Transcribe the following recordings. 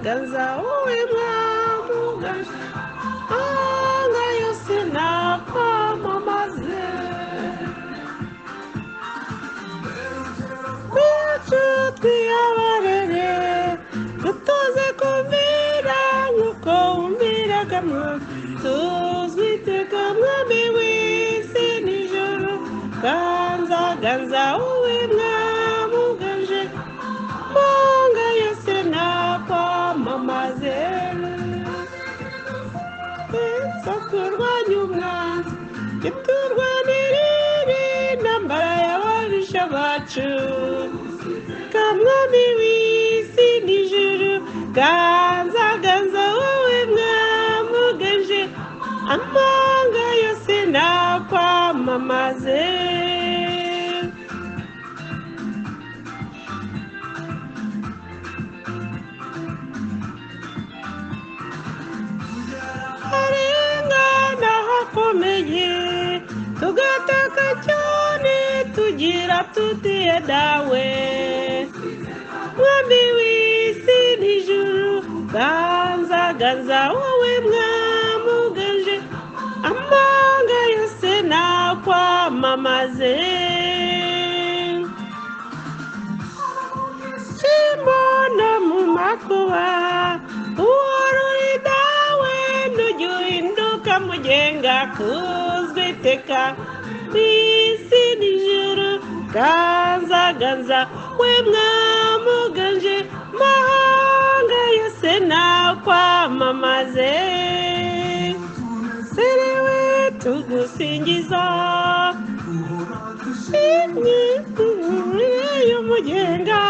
ganza wowe mwamuganje, amahanga yose nakwamamaze. Wacu twiyabarere, dutoze kumvira nk'uko wumviraga mwami, tuzwi iteka mwami w'isi n'ijuru. Ganza ganza wowe mwamuganje, amahanga yose nakwamamaze. Twese turwanye umwanzi, iturwanirire intambara y'ababisha bacu. Kamwami w'isi n'ijuru, ganza ganza wowe mwamuganje, amahanga yose nakwamamaze. Arengana hakomeye, tugataka cyane tugira tutiye dawe. Mwami w'isi n'ijuru, ganza ganza wowe mwamuganje, amahanga yose nakwamamaze. Simbona mu makuba, uhora uri dawe, ntujya uhinduka mugenga, kuzwi iteka w'isi n'ijuru. Ganza ganza we mwamuganje, mahanga yose nakwamamaze. Serewe tugusingiza, y'umugenga,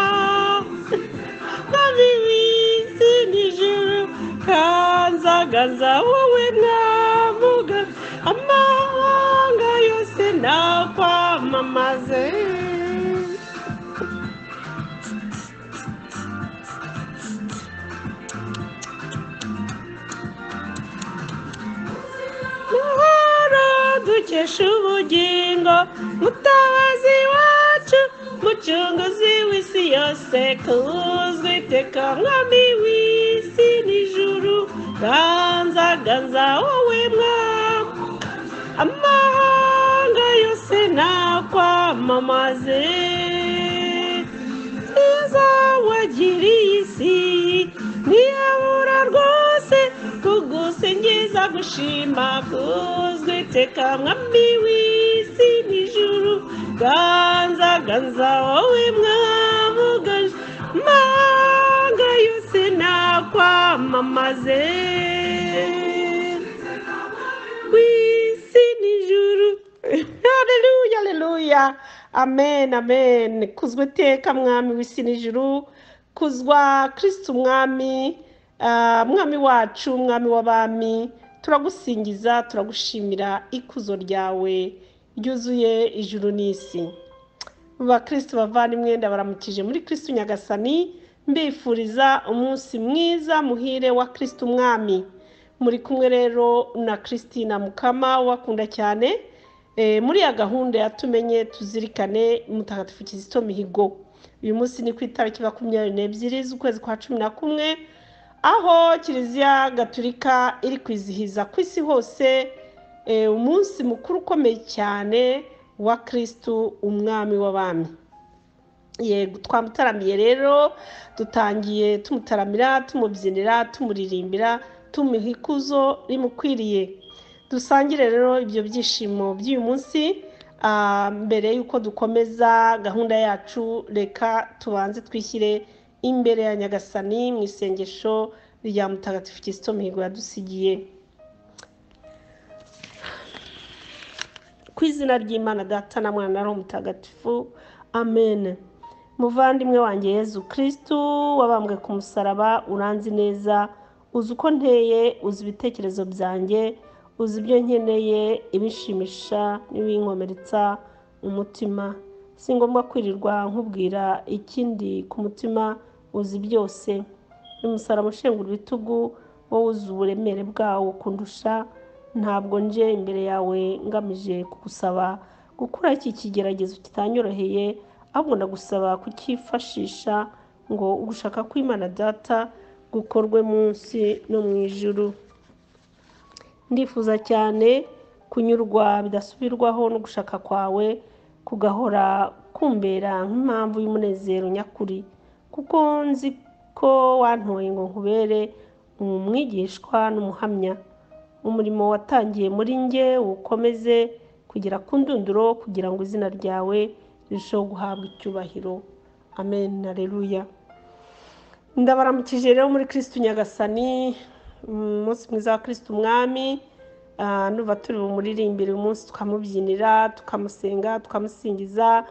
mwami w'isi n'ijuru. Ganza ganza wowe mwamuganje, amahanga yose nakwamamaze. Muhoro dukesha ubugingo, mutabazi wacu, mucunguzi w'isi yose, kuzwi iteka mwami w'isi n'ijuru. Ganza ganza wowe mwami, amahanga yose nakwamamaze. Nziza wagiriye isi, ntiyabura rwose kugusingiza gushima, kuzwi iteka mwami w'isi n'ijuru. Ganza ganza wowe mwamuganje, amahanga yose nakwamamaze. W'isi n'ijuru. Haleluya, haleluya, amen, amen. Kuzwa iteka mwami w'isi n'ijuru, kuzwa Kristo umwami, mwami wacu, mwami w'abami, turagusingiza, turagushimira ikuzo ryawe ryuzuye ijuru n'isi. Bakristo bavandimwe, ndabaramukije muri Kristo Nyagasani, mbifuriza umunsi mwiza muhire wa Kristo umwami. Muri kumwe rero na Christina Mukama ubakunda cyane. Muri ya gahunda yatumenye tuzirikane Mutagatifu Kizito Mihigo. Uyu munsi ni ku itariki 22 z'ukwezi kwa 11, aho Kiliziya Gatulika iri kwizihiza ku isi hose umunsi mukuru ukomeye cyane wa Kristo umwami w'abami. Yego, twamutaramiye rero, dutangiye tumutaramira, tumubyinira, tumuririmbira, tumuha ikuzo rimukwiriye. Dusangire rero ibyo byishimo by'uyu munsi. Mbere y'uko dukomeza gahunda yacu, reka tubanze twishyire imbere ya Nyagasani mu isengesho rya Mutagatifu Kizito Mihigo yadusigiye. Ku izina ry'Imana Data na Mwana na Roho Mutagatifu, amen. Muvandimwe wanjye Yezu Kristu wabambwe ku musaraba, uranzi neza, uzi uko nteye, uzi ibitekerezo byanjye, uzi ibyo nkeneye, ibishimisha n'ibinkomeretsa umutima. Si ngombwa kwirirwa nkubwira ikindi ku mutima, uzi byose. Umusaraba ushengura ibitugu, wowe uzi uburemere bwawo kundusha. Ntabwo nje imbere yawe ngamije kugusaba gukura iki kigeragezo kitanyoroheye, ahubwo ndagusaba kucyifashisha ngo ugushaka kw'Imana Data gukorwe munsi no mu ijuru. Ndifuza cyane kunyurwa bidasubirwaho no gushaka kwawe kugahora kumbera nk'impamvu y'umunezero nyakuri, kuko nzi ko wantoye ngo nkubere umwigishwa n'umuhamya. Umurimo watangiye muri njye ukomeze kugera ku ndunduro, kugira ngo izina ryawe rirusheho guhabwa icyubahiro. Amen, haleluya. Ndabaramukije rero muri Kristu Nyagasani, umunsi mwiza wa Kristu Umwami. Nuva turi bumuririmbire uyu munsi, tukamubyinira, tukamusenga, tukamusingiza,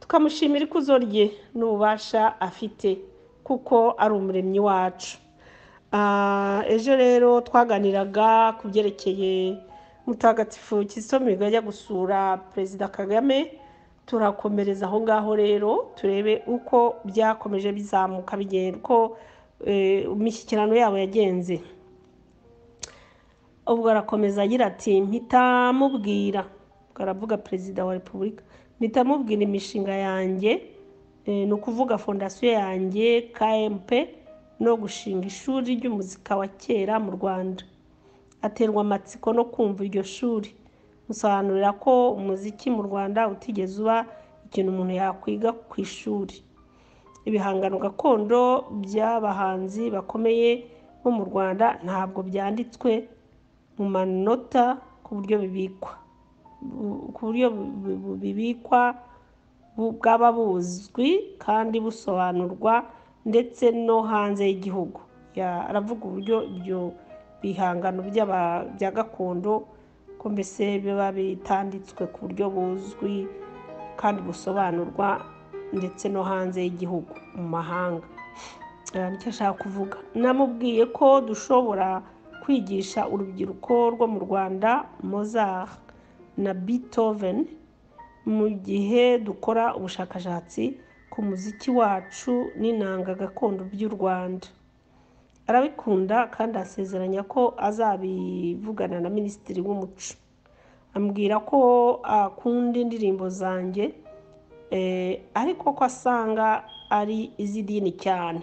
tukamushimira ikuzo rye n'ububasha afite, kuko ari umuremyi wacu. Ejo rero twaganiraga ku byerekeye Mutagatifu Kizito Mihigo ajya gusura Perezida Kagame. Turakomereza aho ngaho rero turebe uko byakomeje bizamuka bigenda, uko imishyikirano yabo yagenze. Ubwo arakomeza agira ati mpita mubwira, ubwo aravuga Perezida wa Repubulika, mpita mubwira imishinga yanjye, ni ukuvuga fondasiyo yanjye KMP, no gushinga ishuri ry'umuzika wa kera mu Rwanda. Aterwa amatsiko no kumva iryo shuri, musobanurira ko umuziki mu Rwanda utigeze uba ikintu umuntu yakwiga ku ishuri. Ibihangano gakondo by'abahanzi bakomeye bo mu Rwanda ntabwo byanditswe mu manota ku buryo bibikwa, ku buryo bibikwa bwaba buzwi kandi busobanurwa ndetse no hanze y'igihugu. Aravuga uburyo ibyo bihangano bya gakondo ko mbese biba bitanditswe ku buryo buzwi kandi busobanurwa ndetse no hanze y'igihugu mu mahanga. Nicyo ashaka kuvuga. Namubwiye ko dushobora kwigisha urubyiruko rwo mu Rwanda Mozart na Beethoven mu gihe dukora ubushakashatsi ku muziki wacu n'inanga gakondo by'u Rwanda. Arabikunda kandi asezeranya ko azabivugana na Minisitiri w'Umuco. Ambwira ko akunda indirimbo zanjye, ariko ko asanga ari iz'idini cyane.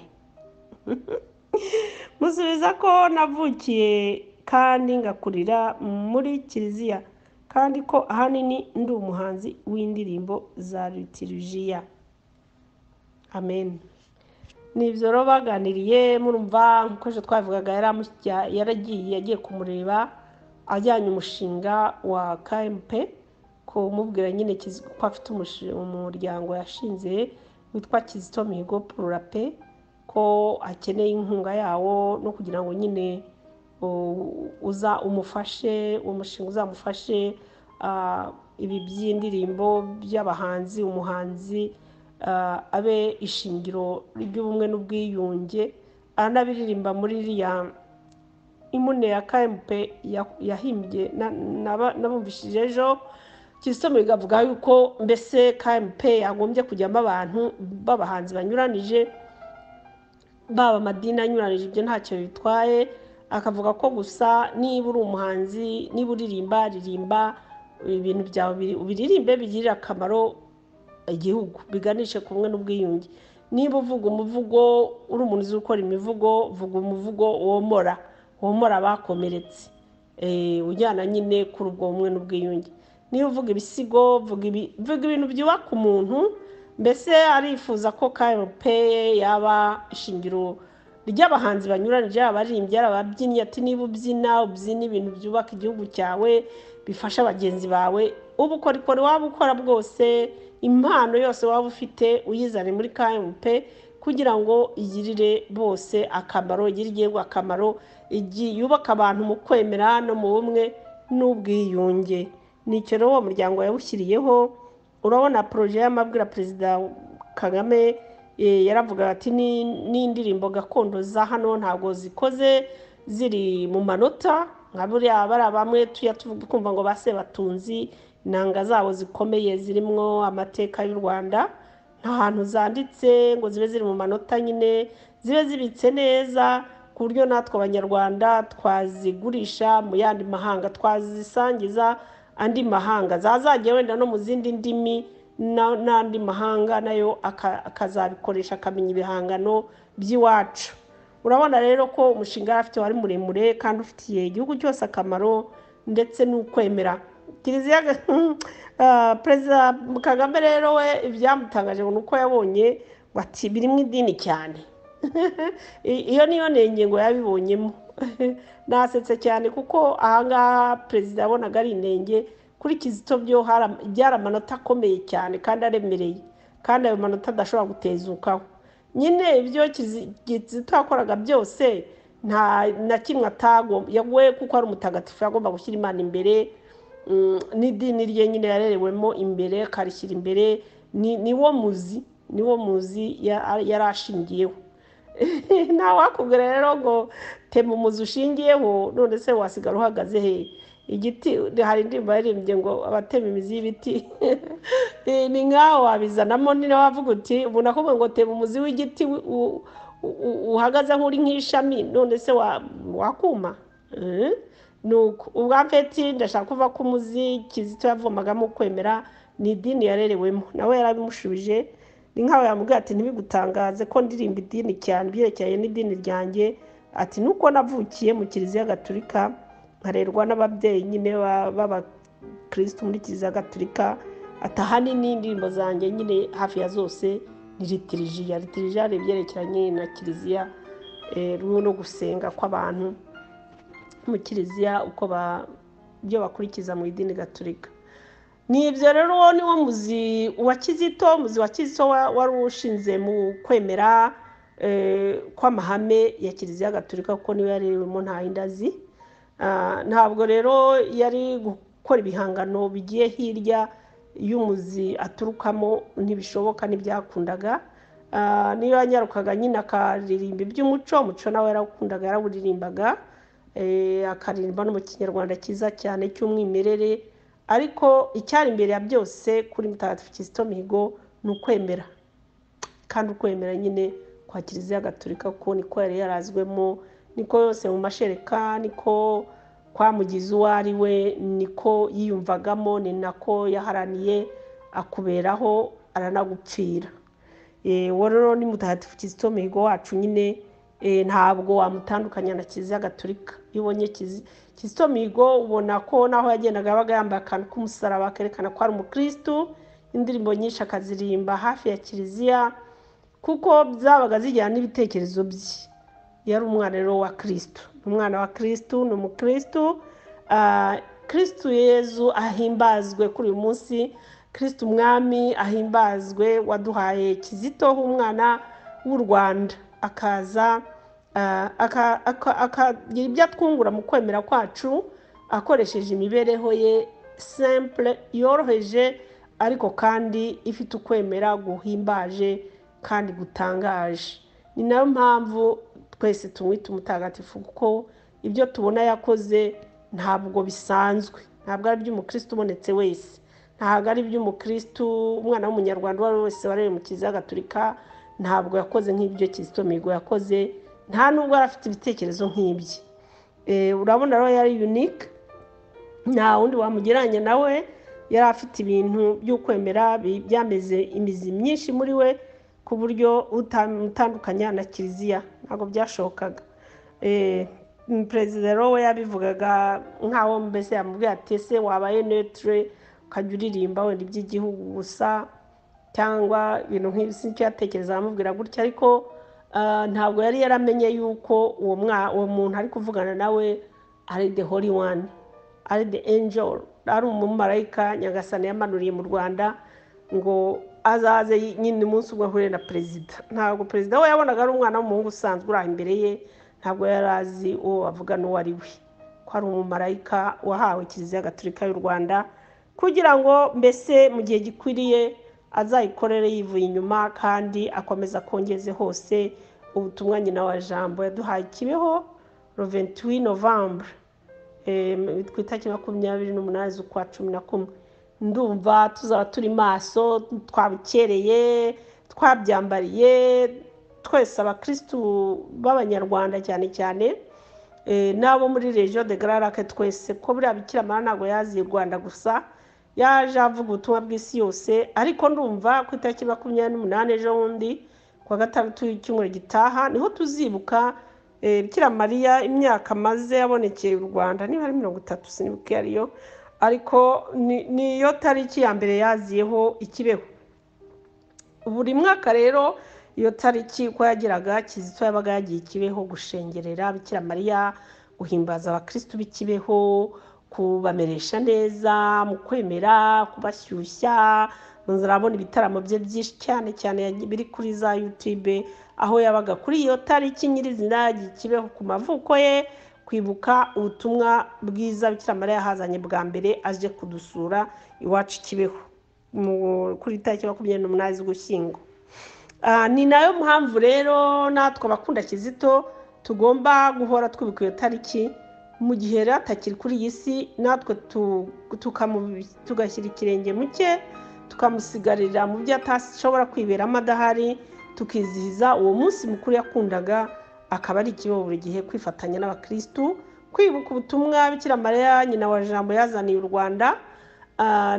Musubiza ko navukiye kandi ngakurira muri Kiliziya, kandi ko ahanini ndi umuhanzi w'indirimbo za liturijiya. Amen. Nibyo rero baganiriye, murumva nkuko ejo twabivugaga, yaragiye agiye kumureba ajyanye umushinga wa KMP, kumubwira nyine ko afite umuryango yashinze witwa Kizito Mihigo pour la Paix, ko akeneye inkunga yawo no kugira ngo nyine uza umufashe, uwo mushinga uzamufashe ibi by'indirimbo by'abahanzi, umuhanzi abe ishingiro ry'ubumwe n'ubwiyunge. Aranabiririmba muri iriya imune ya KMP yahimbye nabumvishije ejo. Kizito Mihigo avuga yuko mbese KMP yagombye kujyamo abantu b'abahanzi banyuranije, baba amadini anyuranije, ibyo ntacyo bitwaye. Akavuga ko gusa niba uri umuhanzi, niba uririmba, ririmba ibintu byawe ubiririmbe bigirire akamaro igihugu, biganishe ku bumwe n'ubwiyunge. Niba uvuga umuvugo, uri umuntu uzi gukora imivugo, vuga umuvugo womora, womora abakomeretse, ujyana nyine kuri ubwo bumwe n'ubwiyunge. Niba uvuga ibisigo, vuga ibintu byubaka umuntu. Mbese arifuza ko KMP yaba ishingiro ry'abahanzi banyuranije, abaririmbyi, ababyinnyi. Ati niba ubyina, ubyina ibintu byubaka igihugu cyawe, bifasha bagenzi bawe. Ubukorikori waba ukora bwose, impano yose waba ufite, uyizane muri KMP kugira ngo igirire bose akamaro, igirire igihugu akamaro, yubake abantu mu kwemera no mu bumwe n'ubwiyunge. Nicyo rero uwo muryango yawushyiriyeho. Urabona projet y'amabwira Perezida Kagame yaravuga ati n'indirimbo gakondo za hano ntabwo zikoze ziri mu manota nka buriya bari bamwe tuya twumva ngo ba Sebatunzi inanga zabo zikomeye zirimwo amateka y'u Rwanda, nta hantu zanditse ngo zibe ziri mu manota nyine, zibe zibitse neza ku buryo natwe Abanyarwanda twazigurisha mu yandi mahanga, twazisangiza andi mahanga, zazajya wenda no mu zindi ndimi n'andi mahanga nayo akazabikoresha, akamenya ibihangano by'iwacu. Urabona rero ko umushinga yari afite wari muremure kandi ufitiye igihugu cyose akamaro ndetse n'ukwemera Kiliziya. Perezida Kagame rero we ibyamutangaje ngo ni uko yabonye ngo ati birimo idini cyane. Iyo niyo nenge ngo yabibonyemo. Nasetse cyane kuko ahangaha perezida yabonaga ari inenge kuri Kizito, byo byari amanota akomeye cyane kandi aremereye, kandi ayo manota adashobora gutezukaho. Nyine ibyo Kizito yakoraga byose nta na kimwe atagomba we, kuko ari umutagatifu yagomba gushyira Imana imbere, n'idini rye nyine yarerewemo imbere akarishyira imbere. Ni wo muzi yari ashingiyeho. Nta wakubwira rero ngo tema umuzi ushingiyeho, none se wasigara uhagaze he? Igiti, hari indirimbo yaririmbye ngo abatema imizi y'ibiti. Ni nkaho wabizanamo, ni nawe wavuga uti umuntu akubwira ngo tema umuzi w'igiti uhagaze nk'uri nk'ishami, none se wakuma? Nuko ubwa mfeti ndashaka kuva ko umuzi Kizito yavomagamo kwemera ni idini yarerewemo. Nawe yarabimushubije, ni nkaho yamubwiye ati ntibigutangaze ko ndirimba idini cyane, ibyerekeranye n'idini ryanjye, ati nuko navukiye mu Kiliziya Gatulika, nkarerwa n'ababyeyi nyine b'abakirisitu muri Kiliziya Gatulika, ati ahanini indirimbo zanjye nyine hafi ya zose ni litirijiya. Litirijiya ni ibyerekeranye na kiliziya, no gusenga kw'abantu mu kiliziya, uko ibyo bakurikiza mu idini gatulika. Ni ibyo rero. Uwo ni wo muzi wa Kizito. Umuzi wa Kizito wari ushinze mu kwemera kw'amahame ya Kiliziya Gatulika, kuko niwe yarewemo, nta yindi azi. Ntabwo rero yari gukora ibihangano bigiye hirya y'umuzi aturukamo, ntibishoboka, ntibyakundaga. Niyo yanyarukaga nyine akaririmba iby'umuco, umuco nawe yarawukundaga, yarawuririmbaga, akaririmba no mu Kinyarwanda cyiza cyane cy'umwimerere. Ariko icyari imbere ya byose kuri Mutagatifu Kizito Mihigo ni ukwemera, kandi ukwemera nyine kwa Kiliziya Gatulika, kuko niko yari yarazwemo, niko yose mu mashereka, niko kwamugize uwo ari we, niko yiyumvagamo, ni nako yaharaniye, akuberaho, aranagupfira. Uwo rero ni Mutagatifu Kizito Mihigo wacu nyine. Ntabwo wamutandukanya na Kiliziya Gatulika. Iyo ubonye Kizito Mihigo ubona ko naho yagendaga yabaga yambaye akantu k'umusaraba kerekana ko ari umukirisitu, indirimbo nyinshi akaziririmba hafi ya kiliziya kuko zabaga zijyana n'ibitekerezo bye. Yari umwana rero wa Kirisitu, ni umwana wa Kirisitu, ni umukirisitu. Kirisitu Yezu ahimbazwe kuri uyu munsi, Kirisitu Umwami ahimbazwe waduhaye Kizito umwana w'u Rwanda, akaza akagira ibyo atwungura mu kwemera kwacu akoresheje imibereho ye simple, yoroheje, ariko kandi ifite ukwemera guhimbaje kandi gutangaje. Ni nayo mpamvu twese tumwita umutagatifu, kuko ibyo tubona yakoze ntabwo bisanzwe, ntabwo ari iby'umukristo ubonetse wese, ntabwo ari iby'umukristo umwana w'umunyarwanda uwo ari we wese warerewe mu Kiliziya Gatulika. Ntabwo yakoze nk'ibyo Kizito Mihigo yakoze, nta nubwo yari afite ibitekerezo nk'ibye. Urabona rero yari unique, nta wundi wamugereranya nawe. Yari afite ibintu by'ukwemera byameze imizi myinshi muri we, ku buryo utamutandukanya na kiliziya ntabwo byashobokaga. Perezida rero we yabivugaga nk'aho mbese yamubwiye ati ese wabaye neutre ukajya uririmba wenda iby'igihugu gusa cyangwa ibintu nk'ibi. Sinzi icyo yatekereza amubwira gutya, ariko ntabwo yari yaramenye yuko uwo muntu ari kuvugana nawe ari the holy one, ari the angel, ari umumarayika Nyagasani yamanuriye mu Rwanda ngo azaze nyine umunsi umwe ahure na perezida. Ntabwo perezida we yabonaga ari umwana w'umuhungu usanzwe uri aho imbere ye, ntabwo yari azi uwo bavuga n'uwo ari we, ko ari umumarayika wahawe Kiliziya Gatulika y'u Rwanda kugira ngo mbese mu gihe gikwiriye azayikorere yivuye inyuma kandi akomeza akongeze hose ubutumwa nyina wa Jambo yaduhaye Kibeho le 28 novembre, ku itariki 28 z'ukwa 11. Ndumva tuzaba turi maso, twabukereye, twabyambariye twese, abakirisitu b'abanyarwanda cyane cyane, n'abo muri région des Grands Lacs twese, ko buriya Bikira Mariya ntabwo yaziye u Rwanda gusa, yaje avuga ubutumwa bw'isi yose. Ariko ndumva ku itariki 28, ejo bundi kuwa gatandatu w'icyumweru gitaha, niho tuzibuka. Bikira Mariya imyaka amaze yabonekeye u Rwanda niba ari 30 sinibuka iyo ariyo, ariko niyo tariki ya mbere yaziyeho i Kibeho. Buri mwaka rero iyo tariki uko yageraga, Kizito yabaga yagiye i Kibeho gushengerera Bikira Mariya, guhimbaza abakirisitu b'i Kibeho, kubameresha neza mu kwemera, kubashyushya. Murabona ibitaramo bye byinshi cyane cyane biri kuri za YouTube, aho yabaga kuri iyo tariki nyirizina yagiye i Kibeho ku mavuko ye, kwibuka ubutumwa bwiza Bikira Mariya yahazanye bwa mbere aje kudusura iwacu i Kibeho kuri tariki 28 z'Ugushyingo. Ni nayo mpamvu rero natwe abakunda Kizito tugomba guhora twibuka iyo tariki. Mu gihe rero atakiri kuri iyi si, natwe tugashyira ikirenge mu cye, tukamusigarira mu byo atashobora kwiberamo adahari, tukizihiza uwo munsi mukuru yakundaga, akaba ari ikibeho buri gihe kwifatanya n'abakirisitu, kwibuka ubutumwa Bikira Mariya nyina wa Jambo yazaniye u Rwanda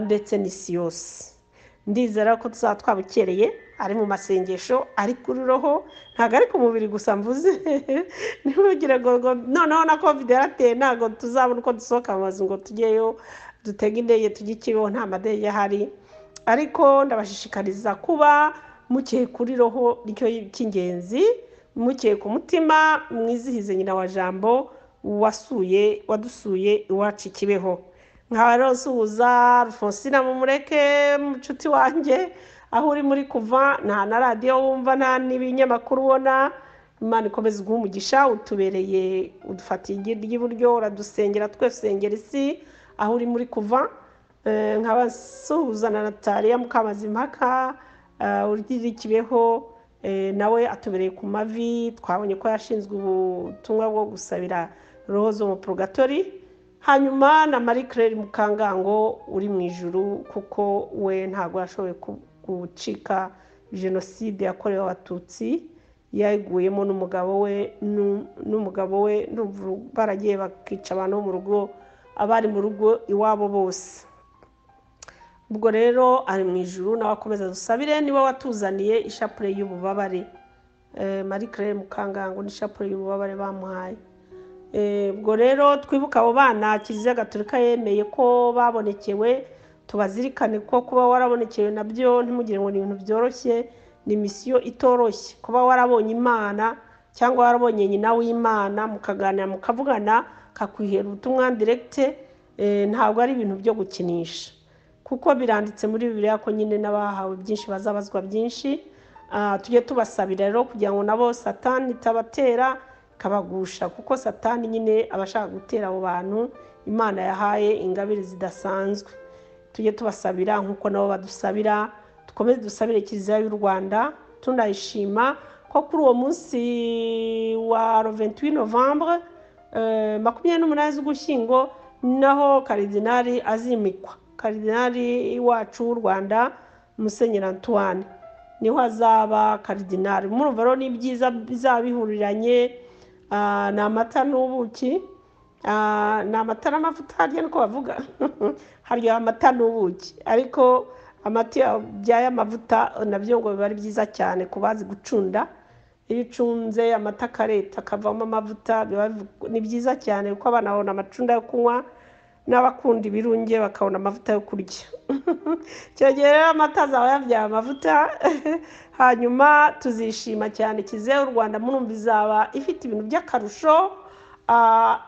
ndetse n'isi yose. Ndizera ko tuzaba twabukereye, ari mu masengesho, ari kuri roho, ntabwo ari ku mubiri gusa mvuze. Ntibugire ngo noneho na covid yarateye, ntabwo tuzabona uko dusohoka mu mazu ngo tujyeyo dutege indege tujye i Kibeho, nta madege ahari. Ariko ndabashishikariza kuba mukeye kuri roho, nicyo cy'ingenzi, mukeye ku mutima, mwizihize nyina wa Jambo wadusuye iwacu i Kibeho. Nkaba rero nsuhuza Alphonsine Mumureke, mucuti wanjye, aho uri muri kuva nta na radiyo wumva, nta n'ibinyamakuru ubona. Imana ikomeze iguhe umugisha, utubereye, udufatiye igi ry'iburyo, uradusengera twesengera isi aho uri muri kuva. Nkaba nsuhuza na Nataliya Mukamazimpaka, uri i Kibeho, nawe atubereye ku mavi. Twabonye ko yashinzwe ubutumwa bwo gusabira roho zo mu purgatori. Hanyuma na Marie Claire Mukangango uri mu ijuru, kuko we ntabwo yashoboye gucika jenoside yakorewe Abatutsi, yayiguyemo n'umugabo we, n'umugabo we baragiye bakica abantu bo mu rugo, abari mu rugo iwabo bose. Ubwo rero ari mu ijuru, nawe akomeza dusabire, niwe watuzaniye ishapule y'ububabare. Marie Claire Mukangango n'ishapule y'ububabare bamuhaye. Ubwo rero twibuka abo bana Kiliziya Gatolika yemeye ko babonekewe, tubazirikane ko kuba warabonekewe nabyo ntimugire ngo ni ibintu byoroshye, ni misiyo itoroshye. Kuba warabonye Imana cyangwa warabonye nyina w'Imana, mukaganira mukavugana, kakwihera ubutumwa direkite, ntabwo ari ibintu byo gukinisha, kuko biranditse muri Bibiliya ko nyine n'abahawe byinshi bazabazwa byinshi. Tujye tubasabira rero kugira ngo nabo Satani itabatera kabagusha, kuko Satani nyine aba ashaka gutera abo bantu Imana yahaye ingabire zidasanzwe. Tujye tubasabira nk'uko nabo badusabira, dukomeze dusabire Kiliziya y'u Rwanda. Tunayishima ko kuri uwo munsi wa 28 Novembre, 28 z'Ugushyingo, naho Karidinali azimikwa, Karidinali wacu w'u Rwanda Musenyeri Antoine niho azaba karidinali. Murumva rero ni byiza bizaba bihuriranye, ni amata n'ubuki, ni amata n'amavuta, harya niko bavuga, harya amata n'ubuki, ariko amata byaye amavuta nabyo ngo biba ari byiza cyane ku bazi gucunda. Iyo ucunze amata akareta akavamo amavuta, ni byiza cyane kuko abana babona amacunda yo kunywa, n'abakunda ibirunge bakabona amavuta yo kurya. Icyo gihe rero amata azaba yabyaye amavuta. Hanyuma tuzishima cyane. Kiliziya y'u Rwanda murumva izaba ifite ibintu by'akarusho,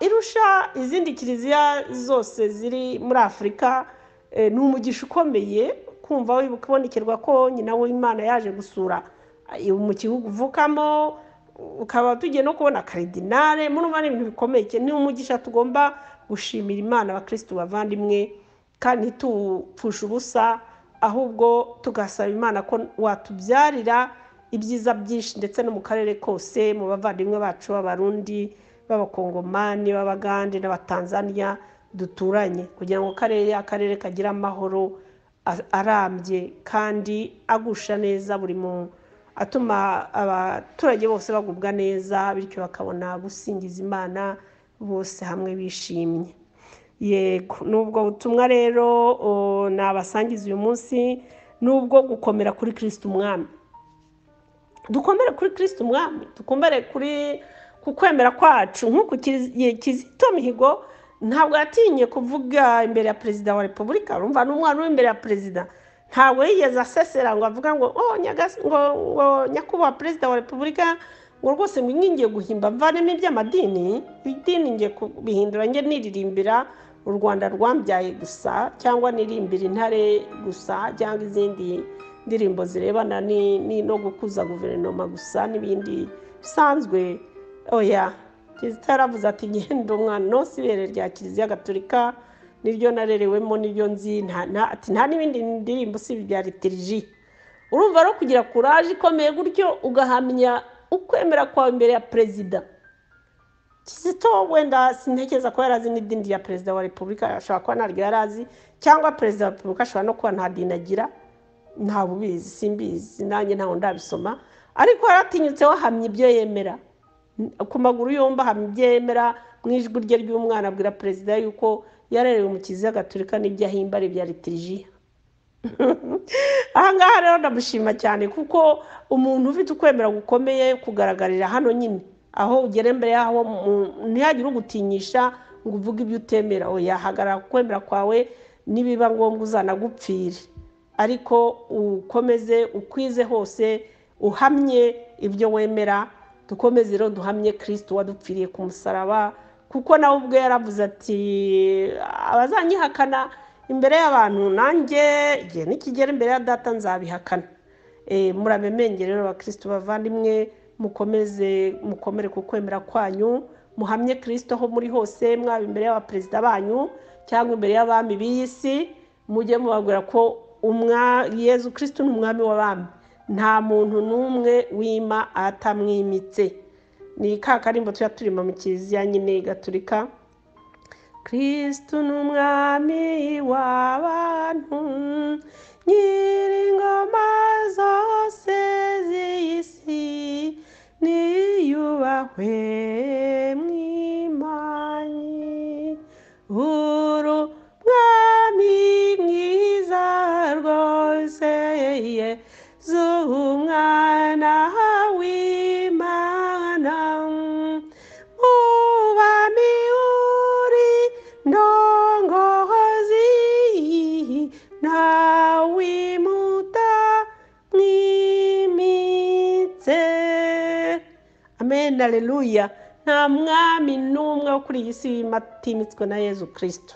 irusha izindi kiliziya zose ziri muri Afurika. Ni umugisha ukomeye kumva wibuka ubonekerwa ko nyina w'Imana yaje gusura mu gihugu uvukamo, ukaba tugiye no kubona karidinale. Murumva ni ibintu bikomeye, ni umugisha tugomba gushimira Imana abakirisitu bavandimwe, kandi ntitupfushe ubusa, ahubwo tugasaba Imana ko watubyarira ibyiza byinshi, ndetse no mu karere kose, mu bavandimwe bacu b'Abarundi, b'Abakongomani, b'Abagande n'Abatanzania duturanye, kugira ngo akarere kagire amahoro arambye kandi agusha neza buri muntu, atuma abaturage bose bagubwa neza, bityo bakabona gusingiza Imana bose hamwe bishimye. Yego, nubwo butumwa rero nabasangiza uyu munsi, nubwo gukomera kuri Kristo Umwami. Dukomere kuri Kristo Umwami, dukomere kuri ku kwemera kwacu. Nk'uku Kizito Mihigo ntabwo yatinye kuvuga imbere ya perezida wa repubulika, urumva n'umwana uri imbere ya perezida ntabwo yigeze asesera ngo avuga ngo oh ngo nyakubahwa perezida wa repubulika ngo rwose ngo ngiye guhimba mvanemo iby'amadini, idini ngiye kubihindura njye niririmbira u Rwanda rwambyaye gusa, cyangwa nirimbira intare gusa, cyangwa izindi ndirimbo zirebana no gukuza guverinoma gusa n'ibindi bisanzwe. Oya, Kizito yaravuze ati ngenda umwana nonse ibere rya Kiliziya Gatolika niryo narerewemo, niryo nzi, nta n'ibindi ndirimbo si ibya liturgie. Urumva rero kugira courage ikomeye gutyo ugahamya ukwemera kwawe imbere ya perezida. Kizito wenda sintekereza ko yari azi n'idini rya perezida wa repubulika, ashobora kuba ntaryo yari azi, cyangwa perezida wa repubulika ashobora no kuba nta dini agira, ntawe ubizi, simbizi nanjye ntawe ndabisoma, ariko yaratinyutse wahamya ibyo yemera ku maguru yombi, ahamya ibyo yemera mu ijwi rye ry'umwana, abwira perezida yuko yarerewe mu Kiliziya Gatolika n'ibyo ahimba ari ibya liturgie. Aha ngaha rero ndamushima cyane, kuko umuntu ufite ukwemera gukomeye kugaragarira hano nyine, aho ugera imbere yaho ntihagire ugutinyisha ngo uvuge ibyo utemera. Oya, hagarara ku kwemera kwawe, nibiba ngombwa uzanagupfire, ariko ukomeze ukwize hose, uhamye ibyo wemera. Dukomeze rero duhamye Kristo wadupfiriye ku musaraba, kuko nawe ubwe yaravuze ati abazanyihakana imbere y'abantu nanjye igihe nikigera imbere ya data nzabihakana. Murabemenge rero abakristo bavandimwe, mukomeze mukomere ku kwemera kwanyu, muhamye Kristo aho muri hose, mwaba imbere y'abaperezida banyu cyangwa imbere y'abami b'iyi si, mujye mubabwira ko Yezu Kristo ni umwami w'abami, nta muntu n'umwe wima atamwimitse. Ni ka karimbo tuya turima mu Kiliziya nyine Gatolika, Kristo ni umwami w'abantu, nyir'ingoma zose z'iyi si, niyubahwe mwimanyi, uri umwami mwiza rwose, Yezu umwana w'Imana, mu bami uri ndongozi, ntawimuta mwimitse. Amen, haleluya. Nta mwami n'umwe wo kuri iyi si atimitswe na Yezu Kristo.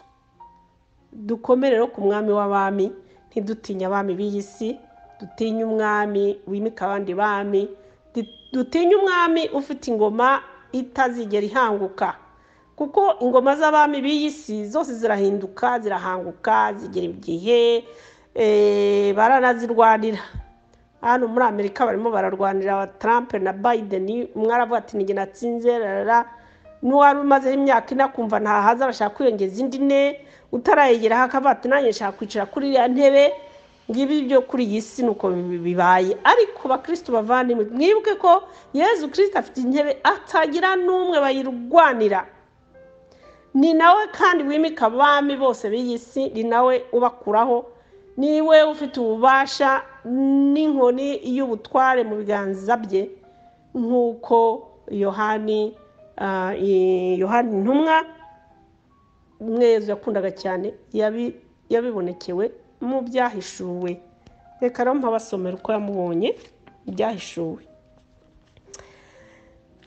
Dukomere rero ku mwami w'abami, ntidutinye abami b'iyi si, dutinye umwami wimika abandi bami, dutinye umwami ufite ingoma itazigera ihanguka, kuko ingoma z'abami b'iyi si zose zirahinduka, zirahanguka, zigira igihe, baranazirwanira. Hano muri Amerika barimo bararwanira Trump na Biden, umwe aravuga ati nige natsinze, rarara, n'uwari umazeho imyaka ine akumva ntahaza arashaka kwiyongeza indi ine, utarayigeraho akavuga ati nanjye nshaka kwicara kuri iriya ntebe. Ngibi ibyo kuri iyi si nuko bibaye. Ariko bakristo bavandimwe, mwibuke ko Yezu Kristo afite intebe atagira n'umwe bayirwanira. Ni nawe kandi wimika abami bose b'iyi si, ni nawe ubakuraho, niwe ufite ububasha n'inkoni y'ubutware mu biganza bye, nk'uko Yohani intumwa Yezu yakundaga cyane yabibonekewe mu byahishuwe. Reka rero mpabasomera uko yamubonye byahishuwe.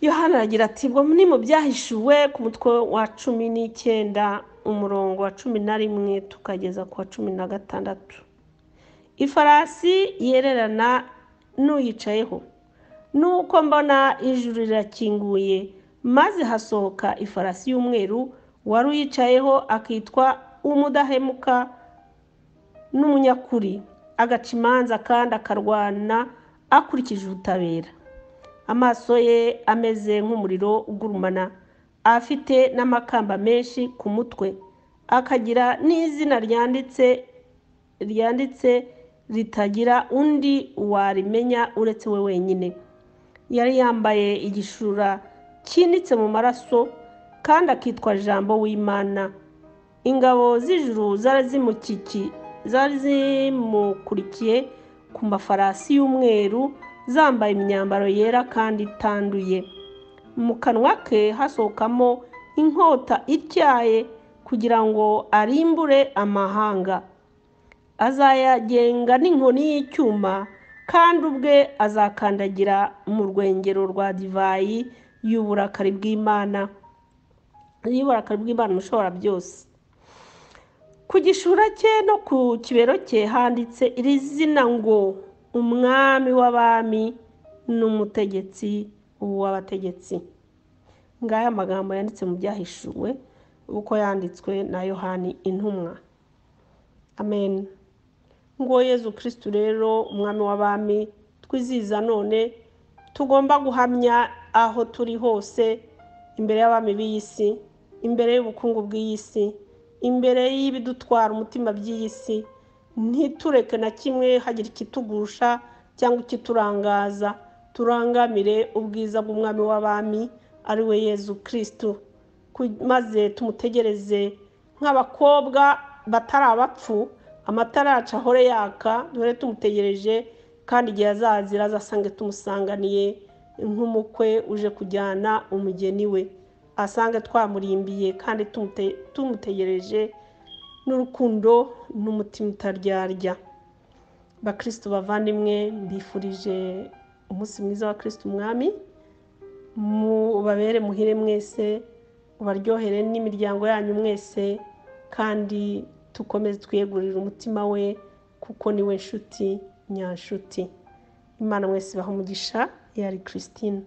Yohana aragira ati ubwo ni mu byahishuwe ku mutwe wa 19 umurongo wa 11 tukageza ku wa 16. Ifarasi yererana n'uyicayeho, nuko mbona ijuru rirakinguye, maze hasohoka ifarasi y'umweru, wari uyicayeho akitwa umudahemuka n'umunyakuri, agaca imanza kandi akarwana akurikije ubutabera. Amaso ye ameze nk'umuriro ugurumana, afite n'amakamba menshi ku mutwe, akagira n'izina ryanditse ritagira undi warimenya uretse we wenyine. Yari yambaye igishura kinitse mu maraso, kandi akitwa Jambo w'Imana. Ingabo z'ijuru zari zimukurikiye ku mafarasi y'umweru, zambaye imyambaro yera kandi itanduye. Mu kanwa ke hasohokamo inkota ityaye kugira ngo arimbure amahanga. Azayagenga n'inkoni y'icyuma, kandi ubwe azakandagira mu rwengero rwa divayi y'uburakari bw'Imana, Ushobora byose. Ku gishura cye no ku kibero cye handitse iri zina ngo: Umwami w'abami n'umutegetsi w'abategetsi. Ngaya amagambo yanditse mu Byahishuwe uko yanditswe na Yohani intumwa. Amen. Ngo Yezu Kristu rero, umwami w'abami twizihiza none, tugomba guhamya aho turi hose, imbere y'abami b'iyi si, imbere y'ubukungu bw'iyi si, imbere y'ibidutwara umutima by'iyi si, ntitureke na kimwe hagira ikitugusha cyangwa ikiturangaza. Turangamire ubwiza bw'umwami w'abami ari we Yezu Kristu, maze tumutegereze nk'abakobwa batari abapfu, amatara yacu ahore yaka, duhore tumutegereje, kandi igihe azazira azasange tumusanganiye nk'umukwe uje kujyana umugeni we, asange twamurimbiye kandi tumutegereje n'urukundo n'umutima utaryarya. Bakristu bavandimwe, mbifurije umunsi mwiza wa Kristu Umwami, mubabere muhire mwese, ubaryohere n'imiryango yanyu mwese, kandi tukomeze twiyegurire umutima we, kuko niwe nshuti nyanshuti. Imana mwese ibahe umugisha. Yari Christine.